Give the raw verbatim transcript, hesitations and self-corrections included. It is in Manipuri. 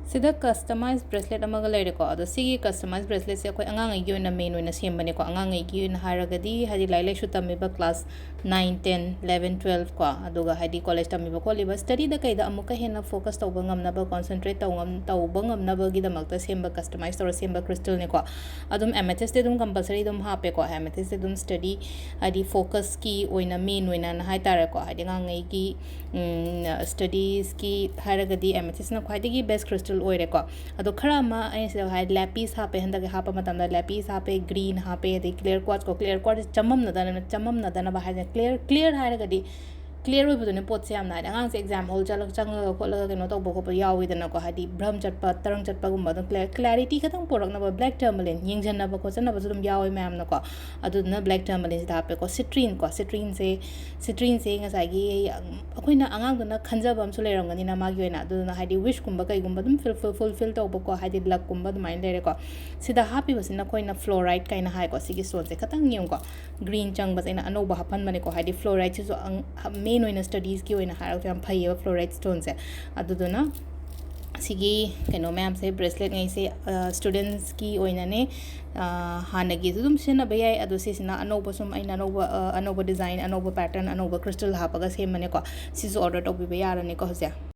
ꯁꯤꯗ customize bracelet ꯑꯃꯒ ꯂꯩꯔꯦꯀꯣ꯫ ꯑꯗꯣ ꯁꯤꯒꯤ customize braceletꯁꯦ ꯑꯩꯈꯣꯏ ꯑꯉꯥꯡꯉꯩꯒꯤ ꯑꯣꯏꯅ main ꯑꯣꯏꯅ ꯁꯦꯝꯕꯅꯦꯀꯣ꯫ ꯑꯉꯥꯡꯉꯩꯒꯤ ꯑꯣꯏꯅ ꯍꯥꯏꯔꯒꯗꯤ, ꯍꯥꯏꯗꯤ ꯂꯥꯏꯔꯤꯛ ꯂꯥꯏꯁꯨ ꯇꯝꯃꯤꯕ class nine, ten, eleven, twelve ꯀꯣ, ꯑꯗꯨꯒ ꯍꯥꯏꯗꯤ college ꯇꯝꯃꯤꯕ ꯈꯣꯠꯂꯤꯕ studyꯗ ꯀꯩꯗ ꯑꯃꯨꯛꯀ ꯍꯦꯟꯅ focus ꯇꯧꯕ ꯉꯝꯅꯕ, concentrate ꯇꯧ ꯉꯝ-, ꯇꯧꯕ ꯉꯝꯅꯕꯒꯤꯗꯃꯛꯇ ꯁꯦꯝꯕ, customize ꯇꯧꯔ ꯁꯦꯝꯕ crystalꯅꯦꯀꯣ꯫ ꯑꯗꯨꯝ amethystꯇꯤ ꯑꯗꯨꯝ compulsory ꯑꯗꯨꯝ ꯍꯥꯞꯄꯦꯀꯣ꯫ Amethystꯁꯦ ꯑꯗꯨꯝ study, ꯍꯥꯏꯗꯤ focusꯀꯤ ꯑꯣꯏꯅ main ꯑꯣꯏꯅ ꯍꯥꯏꯇꯥꯔꯦꯀꯣ, ꯍꯥꯏꯗꯤ ꯑꯉꯥꯡꯉꯩꯒꯤ ꯎꯝ, studiesꯀꯤ ꯍꯥꯏꯔꯒꯗꯤ amethystꯅ ꯈ꯭ꯋꯥꯏꯗꯒꯤ best crystal ꯑꯣꯏꯔꯦꯀꯣ꯫ ꯑꯗꯣ ꯈꯔ ꯑꯃ ꯑꯩꯅ ꯁꯤꯗ ꯍꯥꯏ, lapis ꯍꯥꯞꯄꯦ, ꯍꯟꯗꯛꯀꯤ ꯍꯥꯞꯄ ꯃꯇꯝꯗ lapis ꯍꯥꯞꯄꯦ, green ꯍꯥꯞꯄꯦ, ꯑꯗꯩ clear quartz ꯀꯣ, clear quartz ꯆꯃꯝꯅꯗꯅ-, ꯆꯃꯝꯅꯗꯅꯕ ꯍꯥꯏꯗꯅ, clear, clear ꯍꯥꯏꯔꯒꯗꯤ clear ꯑꯣꯏꯕꯗꯨꯅꯦ ꯄꯣꯠꯁꯦ ꯌꯥꯝꯅ, ꯍꯥꯏꯗꯤ ꯑꯉꯥꯡꯁꯦ exam hall ꯆꯠꯂ-, ꯆꯪꯉꯒ ꯈꯣꯠꯂꯒ ꯀꯩꯅꯣ ꯇꯧꯕ ꯈꯣꯠꯄ ꯌꯥꯎꯋꯤꯗꯅꯀꯣ, ꯍꯥꯏꯗꯤ ꯚ꯭ꯔꯝ ꯆꯠꯄ, ꯇꯔꯪ ꯆꯠꯄꯒꯨꯝꯕ, ꯑꯗꯨꯝ clear, clarity ꯈꯇꯪ ꯄꯨꯔꯛꯅꯕ black tourmaline ꯌꯦꯡꯁꯤꯟꯅꯕ ꯈꯣꯠꯆꯟꯅꯕꯁꯨ ꯑꯗꯨꯝ ꯌꯥꯎꯋꯦ ꯃꯌꯥꯝꯅꯀꯣ꯫ ꯑꯗꯨꯗꯨꯅ black tourmalineꯁꯤꯗ ꯍꯥꯞꯄꯦꯀꯣ꯫ Citrine ꯀꯣ, citrineꯁꯦ, citrineꯁꯦ ꯉꯁꯥꯏꯒꯤ ꯑꯩꯈꯣꯏꯅ ꯑꯉꯥꯡꯗꯨꯅ ꯈꯟꯖꯕ ꯑꯃꯁꯨ ꯂꯩꯔꯝꯒꯅꯤꯅ ꯃꯥꯒꯤ ꯑꯣꯏꯅ, ꯑꯗꯨꯗꯨꯅ ꯍꯥꯏꯗꯤ wishꯀꯨꯝꯕ ꯀꯩꯒꯨꯝꯕ ꯑꯗꯨꯝ fulfill, fulfill ꯇꯧꯕꯀꯣ, ꯍꯥꯏꯗꯤ luckꯀꯨꯝꯕ ꯑꯗꯨꯃꯥꯏꯅ ꯂꯩꯔꯦꯀꯣ꯫ ꯁꯤꯗ ꯍꯥꯞꯄꯤꯕꯁꯤꯅ ꯑꯩꯈꯣꯏꯅ fluorite ꯀꯥꯏꯅ ꯍꯥꯏꯀꯣ꯫ ꯁꯤꯒꯤ stoneꯁꯦ ꯈꯇꯪ ꯌꯦꯡꯉꯨꯀꯣ, green ꯆꯪꯕꯁꯦ ꯑꯩꯅ ꯑꯅꯧꯕ ꯍꯥꯞꯍꯟꯕꯅꯦꯀꯣ, ꯍꯥꯏꯗꯤ fluoriteꯁꯤꯁꯨ ꯑꯪ-, main ꯑꯣꯏꯅ studiesꯀꯤ ꯑꯣꯏꯅ ꯍꯥꯏꯔꯒꯁꯨ ꯌꯥꯝ ꯐꯩꯌꯦꯕ fluorite stoneꯁꯦ꯫ ꯑꯗꯨꯗꯨꯅ ꯁꯤꯒꯤ ꯀꯩꯅꯣ ꯃꯌꯥꯝꯁꯦ, braceletꯉꯩꯁꯦ, ꯑ, studentsꯀꯤ ꯑꯣꯏꯅꯅꯦ꯫ ꯑ, ꯍꯥꯟꯅꯒꯤꯁꯨ ꯑꯗꯨꯝ ꯁꯤꯖꯤꯟꯅꯕ ꯌꯥꯏ, ꯑꯗꯣ ꯁꯤꯁꯤꯅ ꯑꯅꯧꯕ, ꯁꯨꯝ ꯑꯩꯅ ꯑꯅꯧꯕ, ꯑ, ꯑꯅꯧꯕ design, ꯑꯅꯧꯕ pattern, ꯑꯅꯧꯕ crystal ꯍꯥꯞꯄꯒ ꯁꯦꯝꯕꯅꯦꯀꯣ꯫ ꯁꯤꯁꯨ order ꯇꯧꯕꯤꯕ ꯌꯥꯔꯅꯤꯀꯣ ꯍꯧꯖꯤꯛ꯫